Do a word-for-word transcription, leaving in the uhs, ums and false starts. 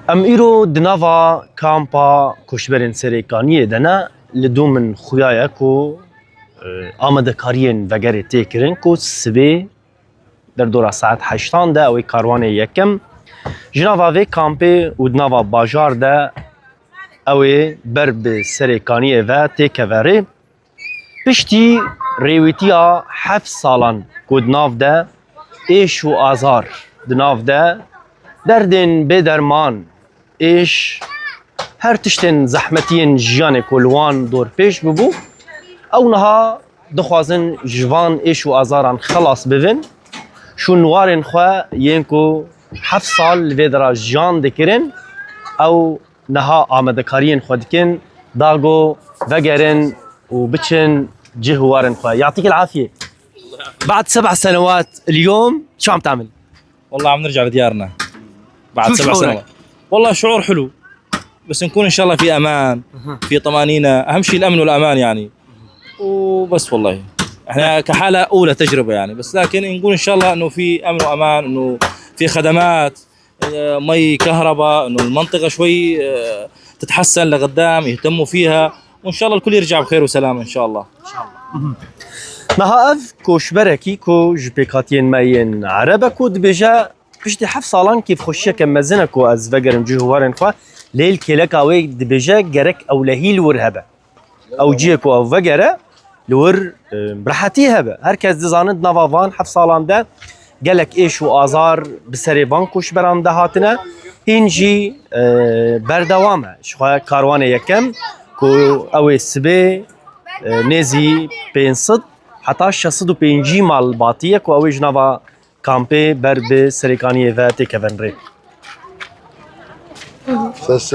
Em îro di nava kampa koçberên Serêkaniyê de ne, li dû min xuya ye ku, e, amadekariyên vegerê tê kirin ku sibê derdora saet heştan de ew ê karwanê yekem ji nava vê kampê û di nava bajar de ew ê ber bi Serêkaniyê ve têkeve rê. Piştî rêwîtiya heft salan ku di nav de êş û azar, di nav de derdên bêderman, êş, her tiştên zehmetiyên jiyanê ku li wan dorpêş bibû, ew niha dixwazin ji van êş û azaran xelas bibin. Şûn warên xwe yên ku heft sal li vê dera jiyan dikirin, ew niha amadekariyên xwe dikin, da ku vegerin û biçin cih û warên xwe. يعطيك العافية. بعد سبع سنوات اليوم شو عم تعمل؟ والله عم نرجع لديارنا بعد شو سبع شعورك؟ سنوات. والله شعور حلو، بس نكون إن شاء الله في أمان، في طمأنينة، أهم شيء الأمن والأمان يعني. وبس والله، إحنا كحالة أولى تجربة يعني، بس لكن نقول إن شاء الله إنه في أمن وأمان، إنه في خدمات، آه، مي، كهرباء، إنه المنطقة شوي، آه، تتحسن لقدام، يهتموا فيها، وإن شاء الله الكل يرجع بخير وسلامة إن شاء الله. Niha ev koçberekî ku ji pêkhatiyên me yên Ereb e ku dibêje, piştî heft salan kêfxweşiyeke mezin e ku ez vegerim cih û warên xwe, lê li kêleka wê dibêje gerek ewlehî li wir hebe. Ew cihê ku ew vegere, li wir, e, rehetî hebe. Her kes dizane di nava van heft salan de gelek êş û azar bi serê van koçberan de hatine. Hîn jî, e, berdewam e. Ji xwe karwanê yekem ku ew ê sibê, e, nêzî pênc sed heta şeş sed û pêncî mal batiye ku ew ê ji nava kampê ber bi Serêkaniyê ve têkevin rê. Ses